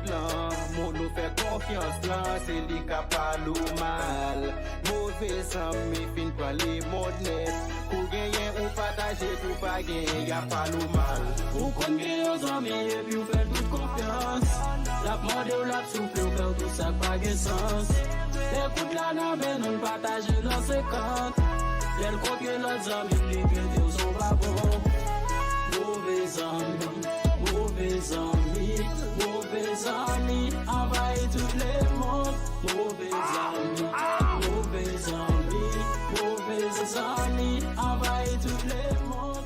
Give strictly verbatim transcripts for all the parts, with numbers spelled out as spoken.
Moun ou fè konfyans lan, se li k ap pale w mal. Move zanmi fin pran lemond nèt. Kou genyen ou pataje, kou pa genyen y ap pale w mal. Ou konn gen yon zanmi epi w fè l tout konfyans. L ap mande w, l ap soufle w, fè w tout sa k pa gen sans. Lè kout la nan men nou, n pataje nan senkant. Lè l kontre lòt zanmi, li pete w, se w pa bon. Move zanmi. Move zanmi, move zanmi, anvayi tout lemonn. Move zanmi, move zanmi, move zanmi, anvayi tout lemonn.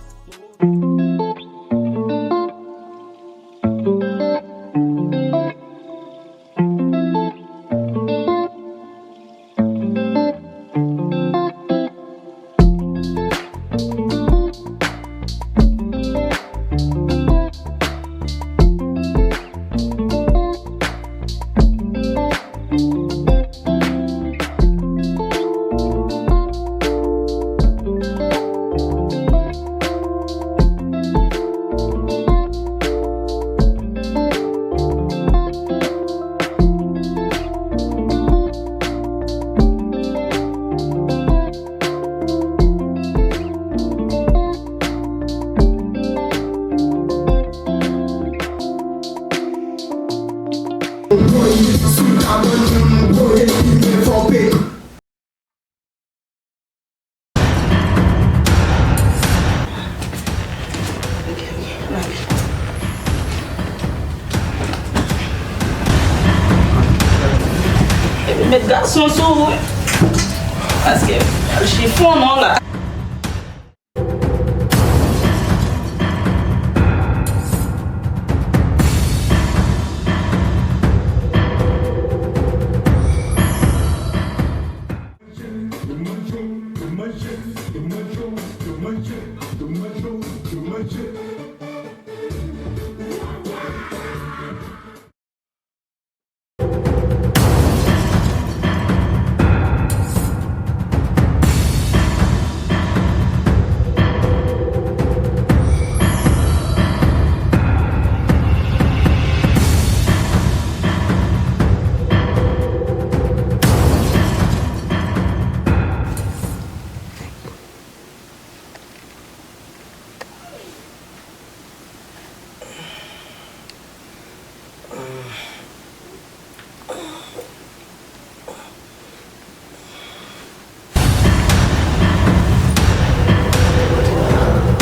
Epi met gason sou ou wi. Paske al chifon non la.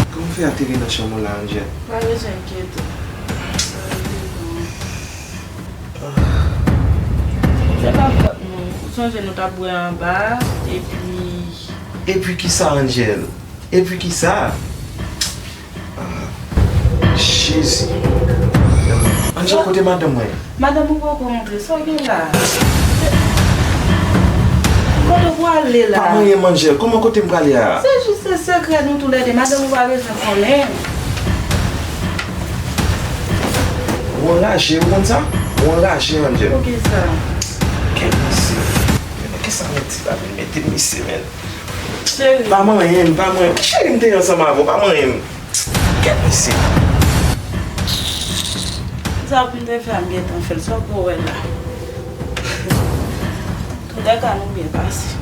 Kòman w fè ateri nan chanm ou la, Angel? Pa bezwen enkyete. Se pa fòt nou. Ou sonje nou t ap bwè anba, epi Epi kisa, Angel? Epi kisa? Ah, Jezi. Angel, kote madanm mwen? Madanm ou poko montre sa w gen la. Kote w prale la? Pa manyen m, Angel. Kòman kote m prale a? Se jis se sekrè nou toulède. Madanm ou pa bezwen konnen. Ou anraje, ou konn sa? Ou anraje, Angel. Poukisa? Kèt misye. Men nan kisa mwen di la vin mete misye, men. Cheri. Pa manyen m, pa manyen m. Cheri, m te ansanm avè w, pa manyen m. Kèt mesye. Sa pou m te fè a, m gentan fè l, sa w ko wè la. Toulèka nou byen pase.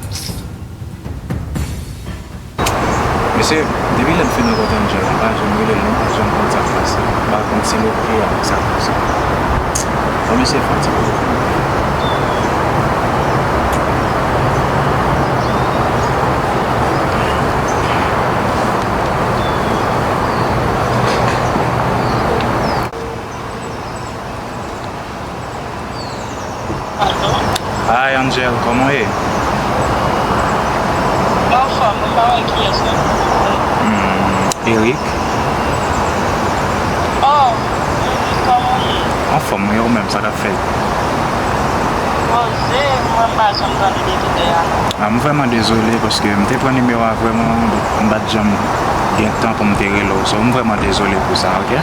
Mesye, depi lè m fin rankontre Angel la, m pa janm rele l, non, m pa janm konn sa k pase. M pa konn si l oke avèk sa k pase. Bon, mesye fatige. Hi, Angel, kòman w ye? Anfòm, m pa wè kiyès la. Hmm, Eric? Oh, Eric, kòman w ye? Anfòm, wi, ou menm, sa k ap fèt? Poze, mwen pa janm tande depi lè a. Ah, m vrèman dezole paske m te pran nimewo a, vrèman, m pa t janm gen tan pou m te rele w. So, m vrèman dezole pou sa, oke?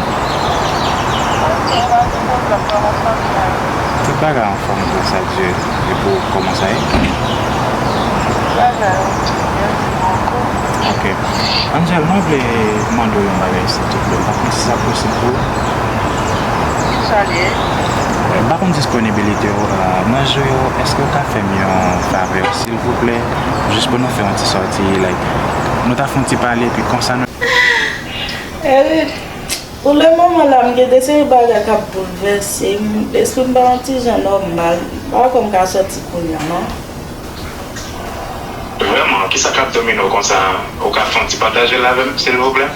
Oke, pa gen pwoblèm, kòman fanmi an ye? Tout bagay anfòm, gras a Dye. E pou ou, kòman sa ye? Bagay oke, mèsi bokou. Oke. Angel, mwen vle mande w yon bagay, silvouplè. M pa konn si sa posib pou ou. Kisa l ye? Eh, Pa konn disponibilite w, euh, manje w, èske w ka fè m yon favè, silvouplè? Jis pou nou fè yon ti sòti, like, nou ta fè yon ti pale, epi konsa nou. Eric, pou le moman la, m gen de seri bagay k ap boulvèse m, lespri m pa yon ti jan nòmal, m pa kwè m ka sòti kounye a, non. Vrèman, kisa k ap domine w konsa? Ou ka fè yon ti pataje l avè m, silvouplè?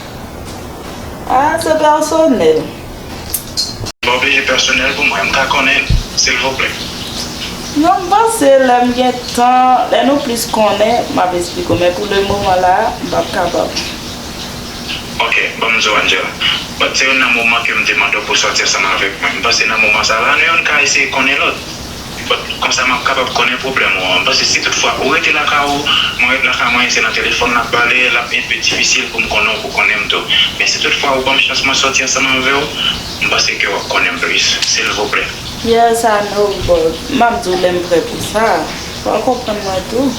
Ah, se pèsonèl. Bon, oblije pèsonèl pou mwen, m ka konnen, silvouplè? Non, m panse lè m gen tan, lè nou plis konnen, m ap esplike w, men pou le moman la, m p ap kapab. Ok, ban m di w, Angel. But se youn nan moman ke m te mande w pou sòti ansanm avèk mwen. M panse nan moman sa la, nou youn ka eseye konnen lòt. But konsa m ap kapab konnen pwoblèm ou an. M panse si toutfwa ou rete lakay ou, mwen ret lakay mwen, se nan telefòn n ap pale, l ap enpe difisil pou m konnen w, pou konnen m tou. Men si toutfwa ou ban m chans mwen sòti ansanm avè w, m panse ke w ap konnen m plis, silvouplè. Yes, I know, but m ap di w lè m prè pou sa. Fò w konprann mwen tou.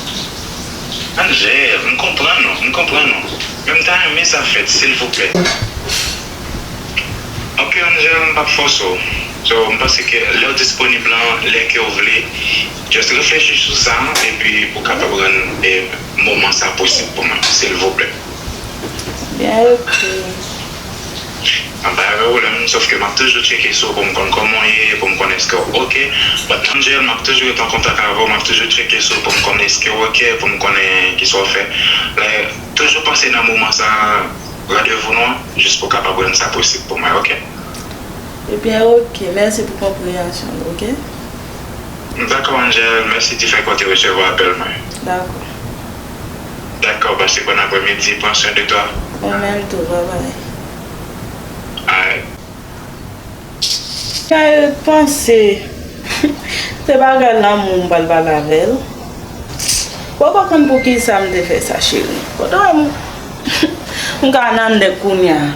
Angel, m konprann ou, m konprann ou. Men m ta renmen sa fèt, silvouplè. Ok, Angel, m p ap fòse w. So, m panse ke lè w disponib lan, lè ke w vle, just reflechi sou sa, epi pou kapab rann, eh, moman sa posib pou mwen, silvouplè. Byen, ok. An pa gen pwoblèm, sòf ke m ap toujou tcheke sou ou pou m konn kòman w ye, pou m konn èske w ok. But Angel, m ap toujou ret an kontak avè w, m ap toujou tcheke sou ou pou m konn èske w ok, pou m konnen kisa w fè. Like, toujou panse nan moman sa, randevou nou an, jis pou kapab rann sa posib pou mwen, ok? Ebyen, ok. Mèsi pou konpreyansyon w, ok? Dakò, Angel. Mèsi di fèt ke w te resevwa apèl mwen. Dakò. Dakò, pase bòn aprèmidi, pran swen de twa. Ou menm tou, babay. Alright. Kay panse se bagay lanmou m pral pale avè l. Bon, ou pa konn poukisa m te fè sa, cheri. Kote w wè m, m ka nan nèg kounye a.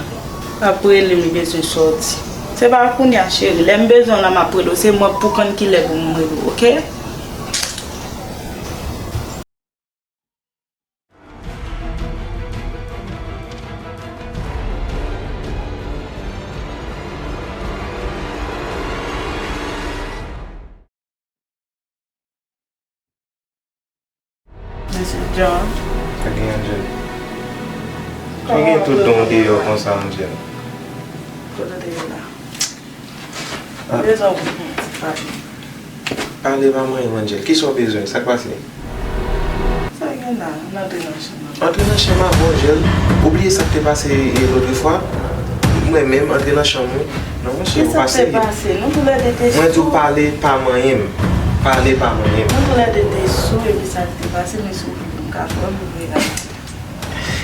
Ap rele m bezwen sòti. Se pa kounye a, cheri. Lè m bezwen w la, m ap rele w. Se mwen pou konn kilè pou m rele w, ok? Mesye John. Sa gen, Angel? Sa gen tout don deyò konsa, Angel? Kote w te ye la? Ah. Bezwen w pou ti pale. Pale pa manyen m, Angel. Kisa w bezwen? Sa k pase? Sa gen la? Ann antre nan chanm nan. Antre nan chanm avè w, Angel. Ou bliye sa k te pase, e, lòt fwa? Mwen menm antre nan chanm ou. Non, monchè, ou pase. Kisa k te pase? Nou toulède te sou. Mwen di w pale pa manyen m. Pale pa manyen m. Nou toulède te sou, epi sa k te pase, men si w vle pou m ka fè w, m vle la.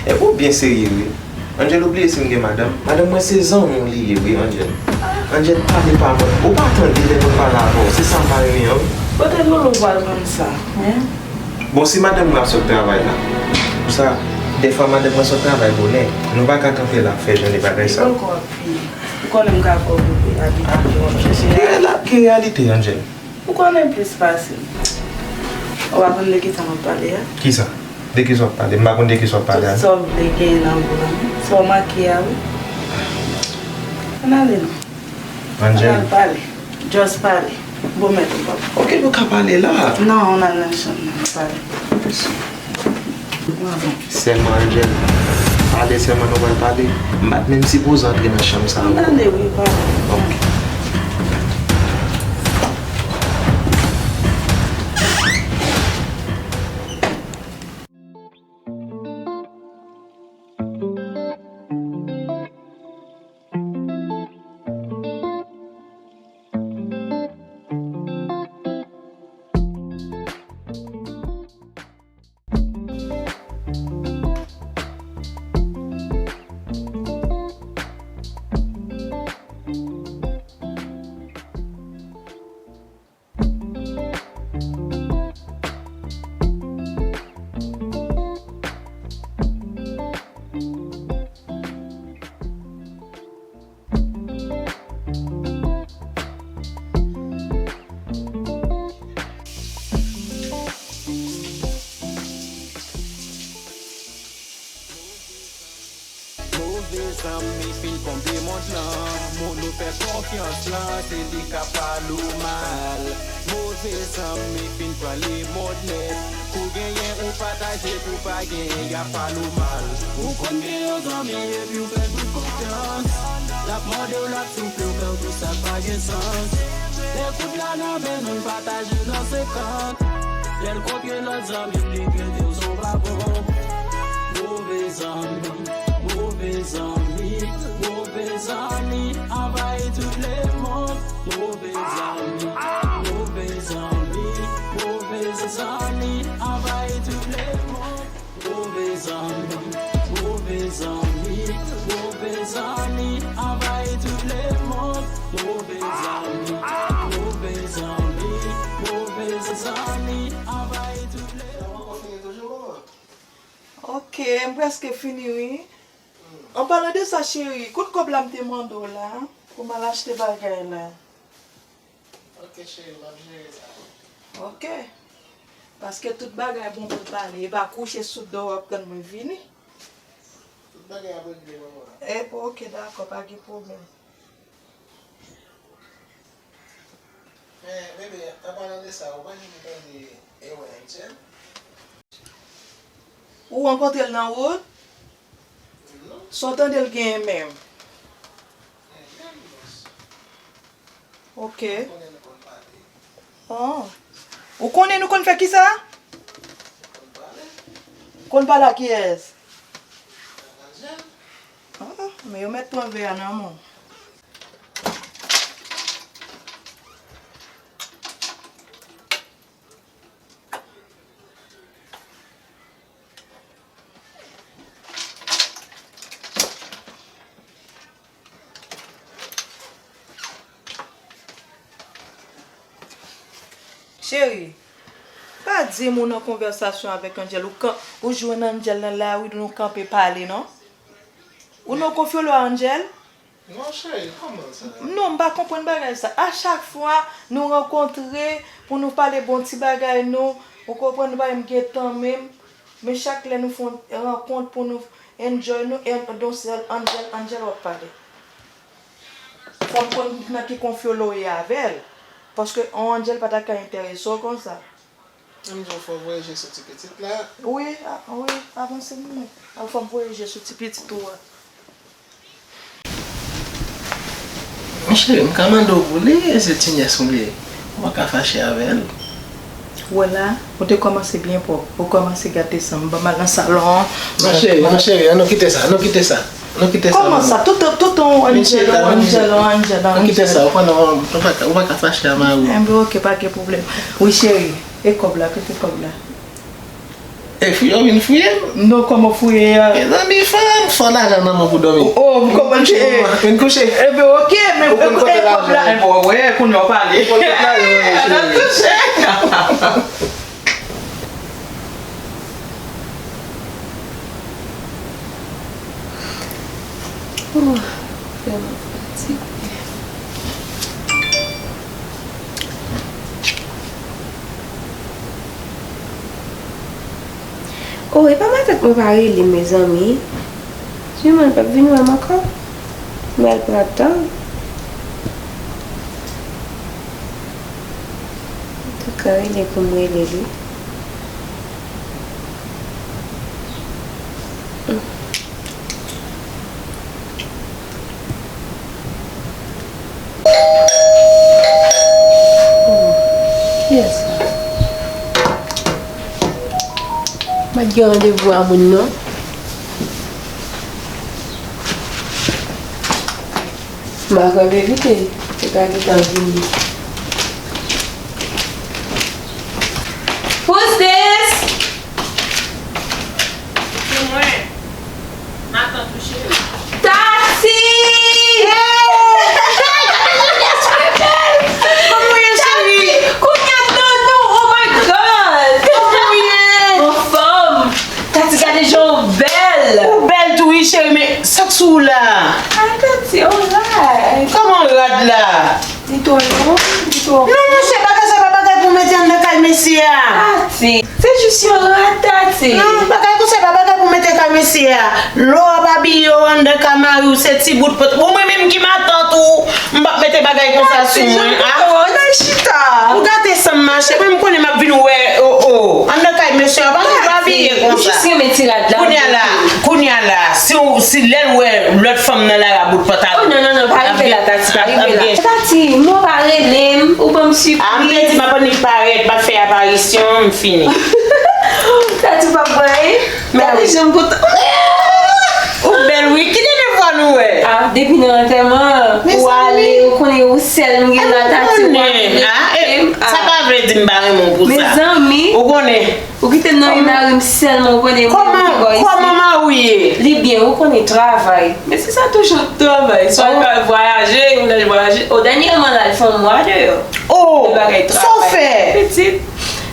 Epi w byen serye wi. Angel, ou bliye si m gen madanm? Madanm mwen se zanmi w li ye wi, Angel. Angel, pale pa mwen. Ou pa tande lè mwen pale avè w. Se sa m pa renmen an wi. Kote loulou pral konn sa, en? Bon, si madanm mwen ap sot travay la. Pou sa, dèfwa madanm mwen sot travay bonè. Nou pa ka kanpe la ap fè jan de bagay sa. Poko ap fini. Ou konnen m ka fè w vre, abitye w ap chèche. Ki rela-, ki reyalite, Angel? Ou konnen plis pase m. Ou pa konn de kisa m ap pale a? Kisa? De kisa w ap pale? M pa konn de kisa w ap pale a. Tout sa w vle genyen nan vi w la. Sa w make a wi. Ann ale non. Angel. Ann al pale. Just pale. Bon, mèt ou papa. Ok, nou ka pale la. Non, ann al nan chanm nan, pale. Sèlman, Angel, pale sèlman nou pral pale. M pa t menm sipoze antre nan chanm sa ankò. Ann ale wi, pale. Ok. Fin konble mond lan, moun ou fè konfyans lan, se li k ap pale w mal. Move zanmi fin pran lemond nèt. Kou genyen ou pataje, kou pa genyen y ap pale w mal. Ou konn gen yon zanmi epi w fè l tout konfyans. L ap mande w, l ap soufle w, men w di sa pa gen sans. Lè kout la nan men nou, l pataje nan senkant. Lè l konfye lòt zanmi, li krete w se yon vagabon. Move zanmi, move zanmi, move zanmi anvayi tout lemonn. Move zanmi, move zanmi, move zanmi anvayi tout lemonn. Move zanmi, move zanmi, move zanmi anvayi tout lemonn. Move zanmi, move zanmi, move zanmi anvayi tout lemonn. Ok, m prèske fini wi. An palan de sa, cheri, kot kòb la m te mande w la pou m al achte bagay la? Ok, cheri, m ap jere sa. Ok. Paske tout bagay bon pou l pale. E pa kouche sou do w ap tann mwen vini. Tout bagay ap regle, manman. E, ok, dakò, pa gen pwoblèm. Men, bebe, an palan de sa, ou pa janm tande e wè Angel? Ou rankontre l nan wout? Non. Sa w tande l genyen menm? Anyen, non. Ok. Ou konnen nou konn pale. Oh. Ou konnen nou konn fè kisa? Konn pale. Konn pale ak kiyès? Ak Angel. Ah, men yo mèt pran vè a nan men w. Cheri, pa di m ou nan konvèsasyon avèk Angel, ou kan, ou jwenn Angel nan lari, nou kanpe pale, non? Ou nan konfyolo a Angel? Non, cheri, kòman sa? Non, m pa konprann bagay sa. A chak fwa nou rankontre pou nou pale bon ti bagay nou, ou konprann nou pa menm gen tan menm, men chak lè nou fè yon rankont pou nou enjoy nou, e donk se Angel, Angel w ap pale. Fò m konn nan ki konfyolo w ye avè l, paske yon Angel pa ta ka enterese w konsa. Ann di w fò voyaje sou ti pitit la. Wi, a, wi, avanse nou menm. A, fò m voyaje sou ti pitit ou a. Monchè, m ka mande w pou li, e se ti nyès ou ye. Ou pa ka fache avè l. Ou wè la, ou te kòmanse byen pwòp. Ou kòmanse gate san m. Ban m al nan salon an. Monchè, monchè, ann nou kite sa, ann nou kite sa. Ann nou kite sa. Kòman sa? Tout, tout tan w Angel, Angel, Angel, Angel. Ann kite sa, ou pa, ou pa ka, ou pa ka fache a mari w. Enben, ok, pa gen pwoblèm. Wi, cheri. E kòb la, kote kòb la? E fouye w vin fouye m? Non, kòman fouye a? Mezanmi, fò, fò lajan nan men w pou dòmi. Oh, m konprann. Vin kouche. Enben, ok, men e kòb la? Enben, wè, kounye a w pale. Ou konn kot lajan nan men w, cheri. Ann kouche. Oh, vrèman fatige. Oh, e pa matant mwen pa rele m, mezanmi. Siman l p ap vin wè m ankò. M al pran tan. Antouka, rele pou m rele li. Oh, kiyès sa? M pa t gen randevou a moun non. M pa ka evite, se pa gentan vini. Who's this? Se mwen. Matant ou cheri. Tati! Kòman w ye, cheri? Kounye a, non, non, oh my God! Kòman w ye? Anfòm! Tati, gade jan w bèl! Ou bèl tou wi, cheri, men sa k sou ou la? Ay, Tati, oh la! Kòman rad la? Li twò long, li twò kout. Non, monchè, bagay sa pa bagay pou mete anndan kay mesye a. Se jis yon rat, Tati. Non, bagay konsa, e pa bagay pou mete kay mesye a. Lè w ap abiye w anndan kay mari w, se ti bout pant. Bon, mwen menm ki matant ou, m p ap mete bagay konsa sou mwen. Ah, chita. Ou gate san m mache, mwen m konnen m ap vin wè, oh, oh. Anndan kay mesye a, pa pou abiye konsa. Jis renmen ti rad la. Kounye a la, kounye a la, si w, si lè l wè lòt fanm nan lari a bout pantalon. Oh, non, non, non, pa rive la, Tati, pa rive la. Tati, mwen pa rele m, ou ban m sipriz. Ah, m te di m ap annik parèt, m ap fè aparisyon, m fini. Tati, ou p ap pran, hein? Gade jan m kontan. Ou bèl, wi. Ki dènye fwa nou wè? Ah, depi nan antèman an, ou ale, ou konnen ou sèl m gen la, Tati, ou pa vle kite m. Sa pa vle di m pa renmen w pou sa. Mezanmi. Ou konnen. Ou kite m nan rimari m sèlman, ou konnen mwen ki bò isi. Kòman mari w ye? Li byen, ou konnen travay. Men se sa toujou travay. Swa l pral vwayaje, yon lè l vwayaje. O, dènyèman la, l fè yon mwa deyò. Oh, sa w fè? Pitit.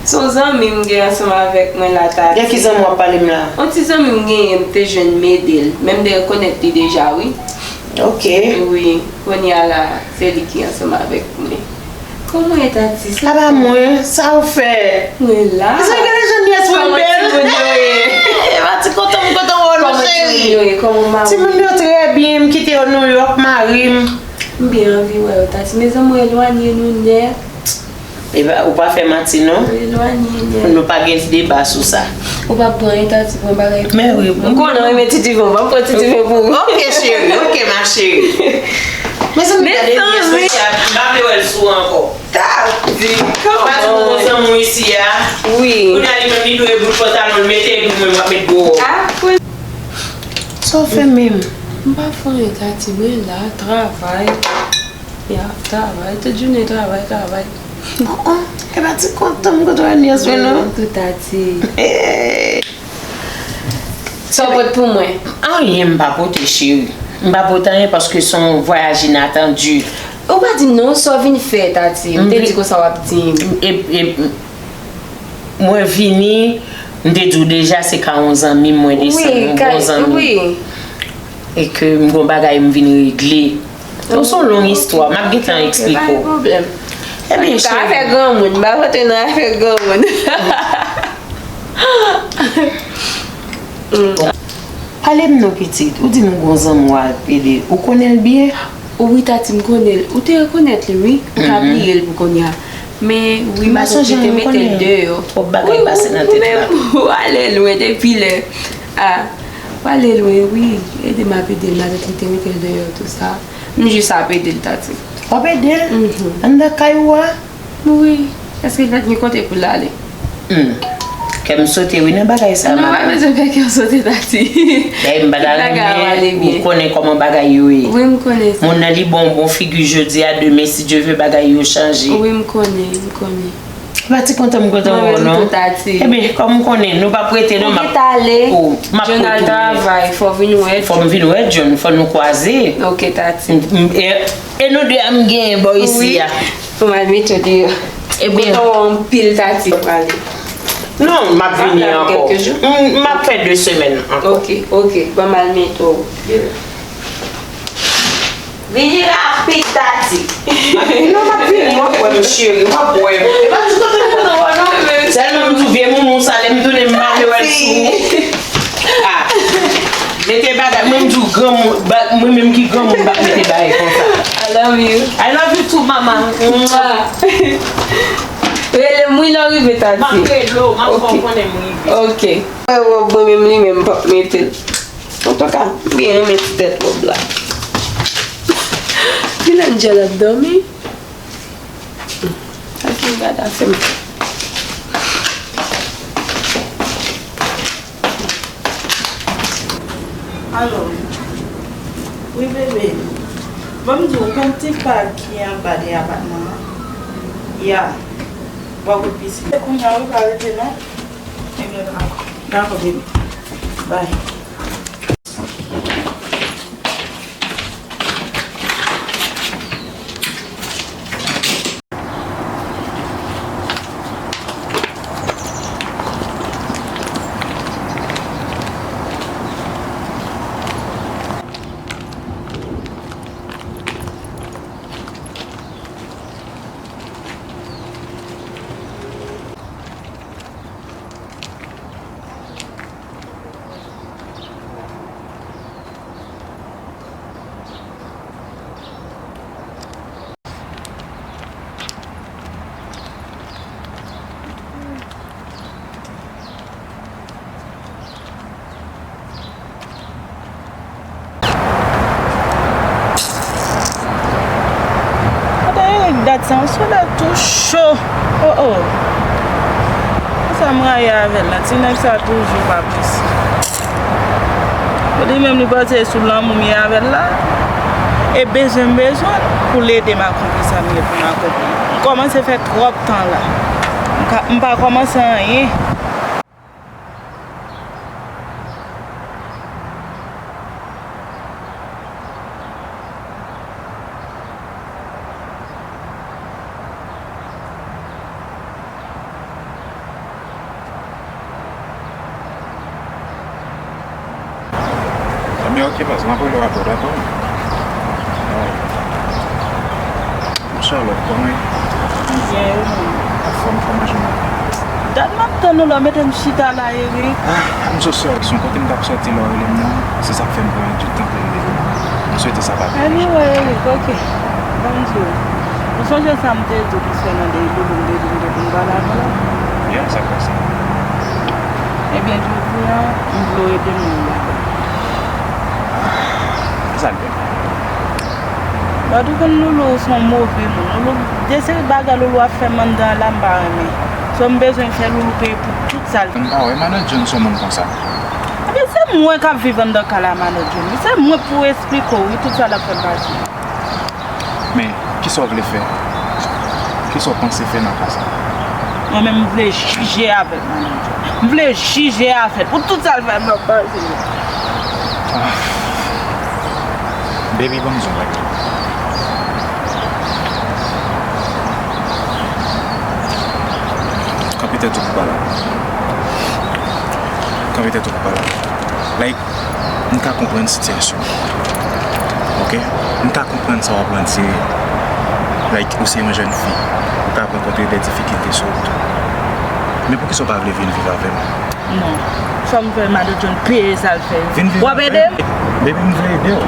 Se yon zanmi m gen ansanm avèk mwen la, Tati. De ki zanmi w ap pale m la? Yon ti zanmi m genyen, m te jwenn m ede l. Men m te rekonèt li deja, wi. Ok. Wi, kounye a la, se li ki ansanm avèk mwen. Kòman w ye, Tati? Sa pa mwen, sa w fè? Mwen la. Sa gade jan nyès mwen bèl. Kòman timoun yo ye? E pa ti kontan m kontan wè w non, cheri. Kòman timoun yo ye? Kòman mari w? Timoun yo trè byen, m kite yo Nouyòk, mari m. M byen anvi wè w, Tati. Mezanmi, w elwanye nou nèt. E pa, ou pa fè manti non. Nou pa gen deba sou sa. Ou pa pran yon Tati pou yon bagay. Men wi. M konnen w renmen ti diven, ban m pran ti diven pou ou. Ok, cheri, ok, ma chérie. Mezanmi, gade nyès mwen, m pa vle wè l sou ankò. Tati, kòman? Ou pa di pou yon zanmi w isi a? Wi. Kounye a li menm li dwe bout pantalon l mete epi mwen m ap met gwo wòb. Ah, sa w fè menm? M pa fè anyen, Tati, mwen la, travay. Ya, travay, tout jounen travay, travay. Oh, oh, e pa ti kontan m kontan wè nyès mwen non. Mwen tou, Tati. Sa w pot pou mwen? Anyen m pa pote, cheri. M pa pote anyen paske se yon vwayaj inatandi. Ou pa di m non, sa w vin fè, Tati? M te di konsa w ap di m. E, e, mwen vini, m te di w deja, se ka yon zanmi m, mwen desann, yon bon zanmi. Wi. E ke m gon bagay m vin regle. Donk, se yon long istwa, m ap gentan eksplike w. Ok, ok, pa gen pwoblèm. Ebyen, cheri. Afè granmoun, m pa rantre nan afè granmoun. Pale m non, pitit. Ou di m gon zanmi w ap ede. Ou konnen l byen? Wi, Tati, m konnen l. Ou te rekonèt li, wi. M ka bliye l pou kounye a. Men, wi, m pa sonje m te mete l deyò. Twòp bagay pase nan tèt la. Ou ale lwen depi lè. Ah, ou ale lwen, wi. Ede m ap ede l, matant li te mete l deyò, tou sa. M jis ap ede l, Tati. W ap ede l? Mhm. Anndan kay ou a? Wi. Èske l pa t gen kote pou l ale? Hmm. Kè m sote, wi, nan bagay sa a, manman. Non, pa bezwen fè kè w sote, Tati. Dayè, m pa ta renmen ou konnen kòman bagay yo ye. Wi, m konnen sa. Moun nan li ba w bon figi jodi a, demen, si Dye ve, bagay yo chanje. Wi, m konnen, m konnen. E pa ti kontan m kontan wè w non. Mwen menm tou, Tati. Ebyen, kòm m konnen, nou p ap rete non, m ap, oh, m ap kote w. Ou gentan ale, Jonal travay, fò w vin wè. Fò m vin wè John, fò nou kwaze. Ok, Tati. M, m, e, e nou de a m genyen bò isi a. Wi. Fò m al mete w deyò. Ebyen. Kontan wè w anpil, Tati. Non, m ap vini ankò. M, m ap fè de semèn ankò. Ok, ok. Ban m al mete w deyò. Vini rapid, Tati. Non, m ap vini, w ap wè m, cheri, w ap wè m. E pa ti kontan m kontan wè w non. Sèlman m di w vye moumoun sa, lè m tounen m pa vle wè l sou ou. Ah. Mete bagay, mwen m di w granmoun, ba, mwen menm ki granmoun, m pa mete bagay konsa. I love you. I love you too, mama. Mwah. Rele m wi lè w rive, Tati. M ap rele w, m ap fè w konnen m rive. Ok. Wè wòb mwen menm li menm m p ap mete l. Antouka, m byen renmen ti tèt wòb la. Vilangèl ap dòmi. Ak yon gad afè m. Alo. Wi, bebe. Ban m di w, konn ti pa ki anba de apatman an? Ya. W ap wè pisin. Se kounye a wi, pa rete non. Ebyen, dakò. Dakò, bebe. Bye. Sa yon solèy tou cho. Oh, oh. Sa m rayi avè l la. Ti nèg sa toujou pa plis. Li menm li panse sou lanmou m ye avè l la. E bezwen m bezwen l pou l ede m akonpli sa m ye pou m akonpli. M kòmanse fè twòp tan la. M ka, m pa kòmanse anyen. Ebyen, oke, baz, m ap rele w apre, dakò? Alright. Charlotte, kòman w ye? Byen, e ou menm? Anfòm, kòman jounen? Dat m ap tann ou la, w mete m chita la, Eric. Ah, I'm so sorry, son kote m t ap sòti lè w rele m nan, se sa k fè m pran du tan pou m rele w. M swete sa pa pi. Anyway, Eric, oke. Ban m di w. Ou sonje sa m te di w konsènan de Loulou, m te di w m te konn pale avè l? Yeah, sa k pase? Ebyen, jodi a, m vle w ede m nan yon bagay. Kisa l fè? Gad ou konn Loulou, ou se yon move moun. Loulou, de seri bagay Loulou ap fè m anndan an la, m pa renmen. So, m bezwen fè Loulou peye pou tout sa l fè. M pa wè Manno John se yon moun konsa. Ebyen, se mwen k ap viv anndan kay la, Manno John. Se mwen k pou esplike w, wi, tout sa l ap fè m pase. Men, kisa w vle fè? Kisa w panse fè nan ka sa? Mwen menm, m vle jije avè l, Manno John. M vle jije avè l pou tout sa l fè m nan pase. Ah. Baby, ban m di w yon bagay. Kanpe tèt ou pou pale. Kanpe tèt ou pou pale. Like, m ka konprann sitiyasyon w. Oke? M ka konprann sa w ap rann serye. Like, ou se yon jèn fi. Ou ka rankontre de difikilte sou wout ou. Men poukisa w pa vle vin viv avè m? Non. Fò m fè Manno John peye sa l fè yo. Vin viv avè m. W ap ede m? Baby, m vle ede w.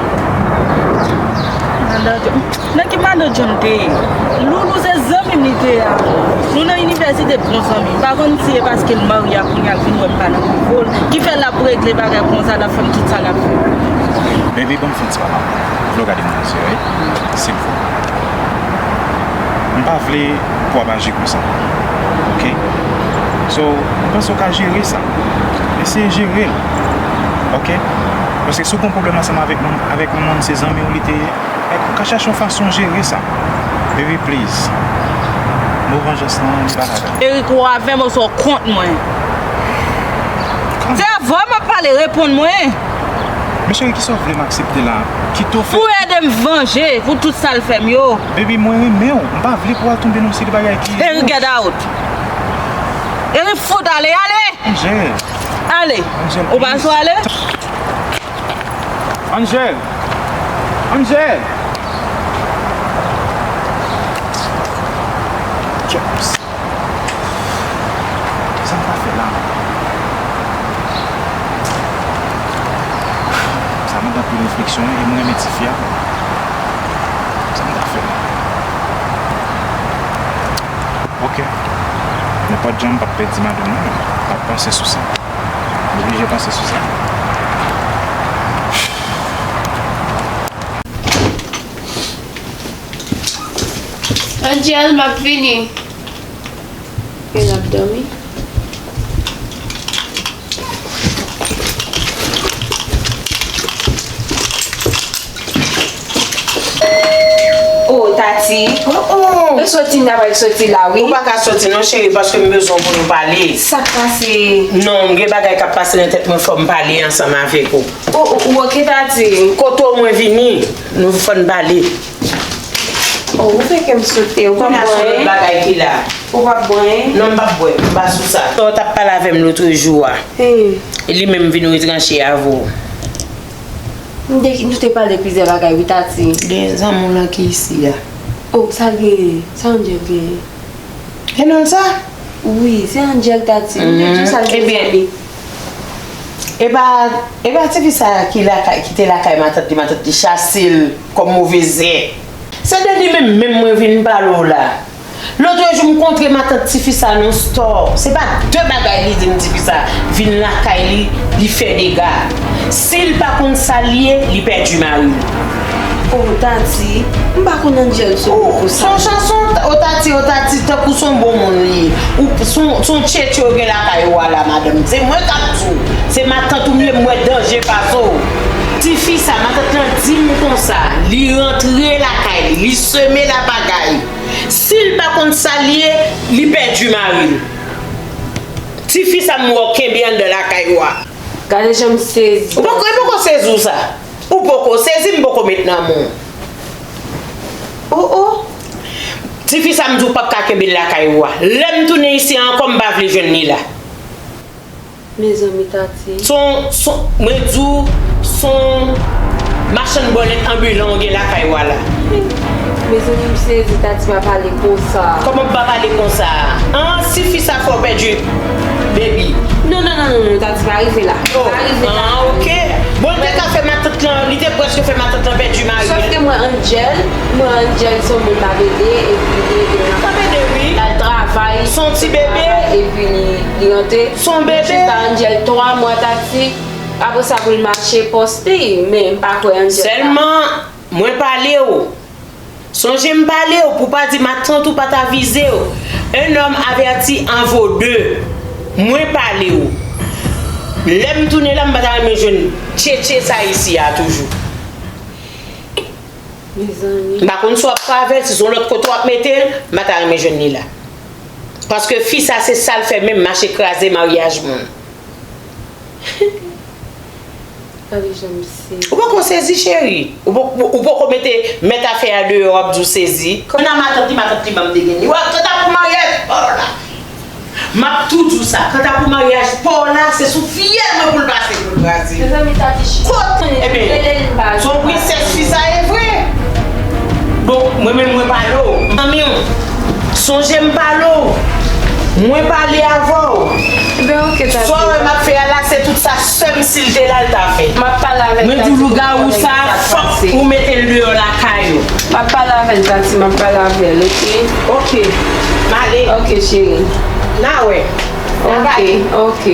Manno John. Nan ki Manno John te ye? Loulou se zanmi m li te ye avan. Nou nan inivèsite bon zanmi. M pa konn si e paske l marye a kounye a l vin wè m pa nan nivo l, ki fè l ap regle bagay konsa, l ap fè m tout sa l ap fè. Baby, ban m fè yon ti pale avè w. Vle w gade m nan je, wi? Silvouplè. M pa vle pou w ap aji konsa. Oke? So, m panse w ka jere sa. Eseye jere l. Oke? Paske si w gen yon pwoblèm ansanm avèk manm, avèk yon moun, se zanmi w li te ye, ou ka chache yon fason jere sa. Baby, please. Mo vanjans lan, li pa ladan. Eric, ou avè m oswa w kont mwen? Se avè w m ap pale, reponn mwen. Men cheri, kisa w vle m aksepte la? Kite w fè. Pou ede m vanje pou tout sa l fè m yo. Baby, mwen renmen w. M pa vle pou w al tonbe nan yon seri de bagay ki. Eric, get out. Eric, fout ale, ale! Angel. Ale. Angel, ou pa sou ale? Angel! Angel! Kèps! Sa m ka fè la? Sa mande anpil refleksyon, wi, e m renmen tifi a. Sa m ka fè la? Oke. Nenpòt jan, m p ap pèdi madanm nan, non. M ap panse sou sa. M oblije panse sou sa. Angel, m ap vini. Yo, l ap dòmi. Oh, Tati. Oh, oh. E soti m ta pral soti la, wi. Ou pa ka soti non, cheri, paske m bezwen w pou nou pale. Sa k pase? Non, gen bagay k ap pase nan tèt mwen, fò m pale ansanm avèk ou. Oh, oh, oh, oke, Tati. Kote w mwen vini, nou fò n pale. Oh, ou fè kè m sote, ou p ap bwè? Kounye a se lòt bagay ki la. Ou p ap bwè? Non, m p ap bwè, m pa sou sa. Sa w t ap pale avè m lotrejou a. Hey. E li menm vin retranche avè w. M te, nou te pale plizyè bagay, wi, Tati. Gen zanmi w lan ki isi a. Oh, sa l genyen? Sa Angel genyen? E non l sa? Wi, se Angel, Tati. M te di w sa l genyen. Ebyen, e pa, e pa tifi sa ki lakay, ki te lakay matant li, matant li chase l kòm move zè. Se de li menm, menm mwen vin pale w la. Lotrejou m kontre matant tifi sa nan yon store. Se pa de bagay li di m tifi sa vin lakay li, li fè dega. Si l pa konn sa l ye, li pèdi mari l. O Tati, m pa konn Angel sou konsa. Son chanson, o Tati, o Tati, tankou son bon moun li ye. Ou son, son tchetche ou gen lakay ou a la, madanm. Se mwen k ap di w. Se matant ou m ye, m wè danje pase w. Tifi sa, matant lan di m konsa, li rantre lakay li, li seme lapagay. Si l pa konn sa l ye, li pèdi mari l. Tifi sa m wè w kenbe anndan lakay ou a. Gade jan m sezi. Ou poko, ou poko sezi w sa. Ou poko sezi, m poko met nan men w. O, o. Tifi sa m di w p ap ka kenbe l lakay ou a. Lè m tounen isi a ankò, m pa vle jwenn li la. Mezanmi, Tati. Son, son, mwen di w, son machann bòlèt anbilan w gen lakay ou a la. Mezanmi, m sezi, Tati pa pale konsa. Kòman m pa pale konsa? An, si fi sa fè w pèdi baby. Non, non, non, non, non, Tati pa rive la. Oh, pa rive la. Ah, ok. Bon, li te ka fè matant lan, li te prèske fè matant lan pèdi mari l. Sòf ke mwen Angel, mwen Angel se yon moun m ap ede, epi li ede m. L ap ede, wi. L al travay. Se yon ti bebe. Epi li, li rantre. Se yon bebe. Jis a Angel twa mwa, Tati. Apre sa pou l mache pòs li, men m pa kwè Angel la. Sèlman, mwen pale w. Sonje m pale w pou w pa di matant ou pa t avize w. Un homme averti en vaut deux. Mwen pale w. Lè m tounen la, m pa ta renmen jwenn tchetche sa isi a toujou. Mezanmi. M pa konn si w ap pran avè l, si se yon lòt kote w ap mete l, m pa ta renmen jwenn li la. Paske fi sa, se sa l fè menm, mache kraze maryaj moun. Gade jan m sezi. Ou poko sezi, cheri. Ou po-, ou poko mete mèt afè a deyò, w ap di w sezi. Nan matant li, matant li ban m degrenn li. Wa, kanta pou maryaj pa w la, m ap tou di w sa. Kanta pou maryaj pa w la, se sou fyèl mwen pou l pase pou l kraze. Mezanmi, Tati, kot? Ebyen, se yon prensès fi sa ye vre. Bon, mwen menm, mwen pale w. Zanmi w. Sonje m pale w. Mwen pale avè w. Ebyen, ok, Tati. Sa w wè m ap fè a la, se tout sa sè m, si l te la, l ta fè. M ap pale avè l, Tati. Mwen di w, lougawou sa, fòk ou mete l deyò lakay ou. M ap pale avè l, Tati, m ap pale avè l, ok? Ok. M ale. Ok, cheri. N a wè. Ok, ok.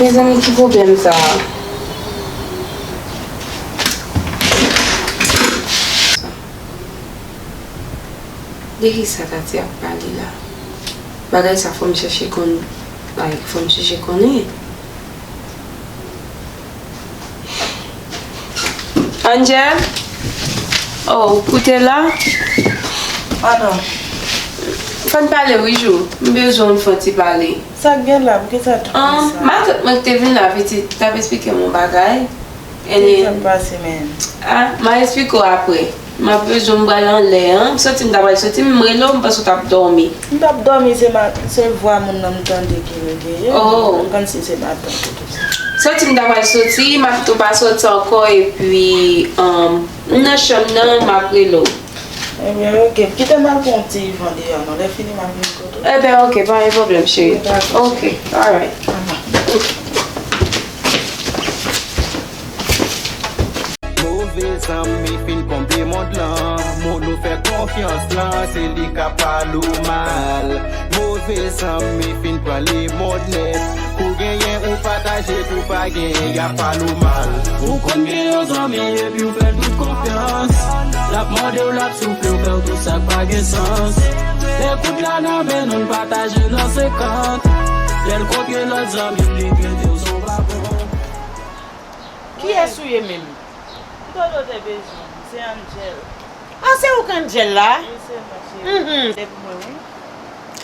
Mezanmi, ki pwoblèm sa a? De kisa Tati ap pale la? Bagay sa fò m chèche konn, ay, fò m chèche konnen. Angel? Oh, ou te la? Ah non. Fò n pale wi, Jou. M bezwen w, fò n ti pale. Sa k gen la? Poukisa w ap di sa? Matant mwen ki te vin la, pitit, t ap esplike m yon bagay. Kisa k pase, menm? Ah, m a esplike w apre. M ap bezwen, m pral anlè an. M santi m ta pral soti, m rele w, m panse w t ap dòmi. M t ap dòmi, se ma-, se vwa moun nan m tande ki reveye. Oh. Kòmsi se matant ou tout sa. Santi m ta pral soti, m ap tou pa soti ankò, epi, um, m nan chanm nan, m ap rele w. Ebyen, ok. Kite m al pran yon ti van deyò non. Lè fini, m ap vin kote w. Ebyen, ok, pa gen pwoblèm, cheri. Dakò. Ok, alright. Move zanmi fin konble mond lan. Moun ou fè konfyans lan, se li k ap pale w mal. Move zanmi fin pran lemonn nèt. Pou genyen ou pataje, pou pa genyen y ap pale w mal. Ou konn gen yon zanmi epi w fè l tout konfyans. L ap mande w, l ap soufle w, fè w tout sa k pa gen sans. Lè kout la nan men nou, l pataje nan senkant. Lè l kontre lòt zanmi, li trete w son vagabon. Kiyès ou ye menm? Ki kote w te bezwen m? Se Angel. Ah, se ou k Angel la? Wi, se mwen, cheri. Mhm. Se pou mwen, wi.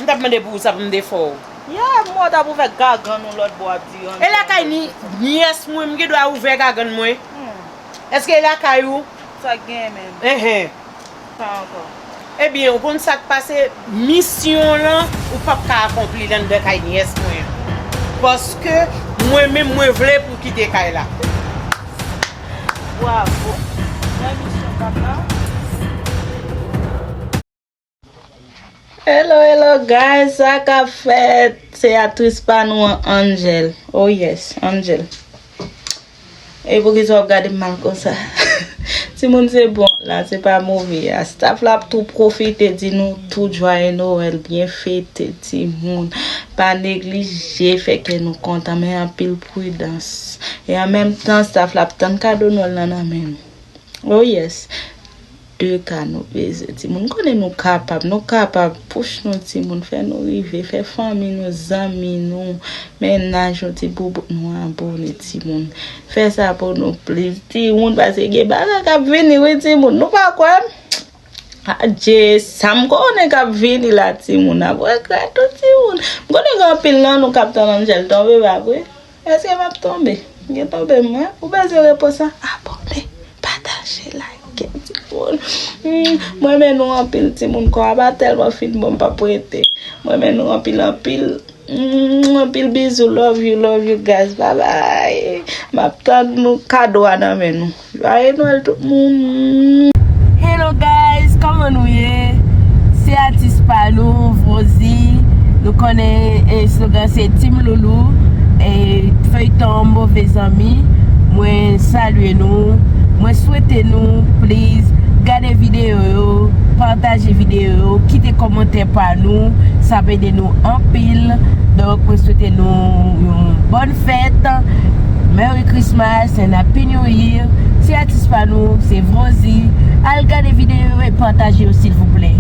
M t ap mande pou ou sa pou m defè w. Ya, m wè w t ap ouvè gagann ou lòt bò, w ap di Angel. E lakay ni, nyès mwen, m gen dwa ouvè gagann mwen? Hmm. Èske e lakay ou? Sa k genyen menm? Enhen. Sa ankò. Ebyen, ou konn sa k pase? Misyon w lan, ou p ap ka akonpli l anndan kay nyès mwen an. Paske mwen menm, mwen vle pou w kite kay la. Bravo. Mwen misyon papa. Hello, hello, guys. Sa k ap fèt? Se aktris pa nou an, Angel. Oh, yes, Angel. E poukisa w ap gade m mal konsa? Timoun, se bon la, se pa move a. Staff la ap tou pwofite di nou tout jwaye Nwèl, byen fete timoun. Pa neglije fè kè nou kontan, men anpil pridans. E an menm tan, staff la ap tann kado Nwèl nan nan men nou. Oh yes. De ka nou bezwen timoun. Konnen nou kapab, nou kapab. Push nou timoun, fè nou rive, fè fanmi nou, zanmi nou, mennaj nou, ti boubout nou abone timoun. Fè sa pou nou please timoun, paske gen bagay k ap vini wi timoun. Nou pa kwè m? Adje, sa m konnen k ap vini la timoun, n ap regrèt wi timoun. M konnen gen anpil nan nou k ap tann Angel tonbe, pa vre? Èske m ap tonbe? M gen tonbe mwen. Ou bezwen repons lan? Abone, pataje, like timoun. Hmm, mwen renmen nou anpil timoun. Kò a pa tèlman fin bon, m p ap rete. Mwen renmen nou anpil anpil. Mm, anpil bizou, love you, love you guys, bye bye. M ap tann nou kado a nan men nou. Jwaye Nwèl tout moun. Hello guys, kòman nou ye? Se atis pa nou, Vrozy. Nou konnen eh, slogan se Team Loulou. E feyton Move Zanmi. Mwen salye nou. Mwen swete nou, please, gade videyo yo, pataje videyo yo, kite kòmantè pa nou. Sa ap ede nou anpil. Donk, mwen swete nou yon bòn fèt. Merry Christmas and Happy New Year. Se atis pa nou, se Vrozy. Al gade videyo yo e pataje yo, silvouplè.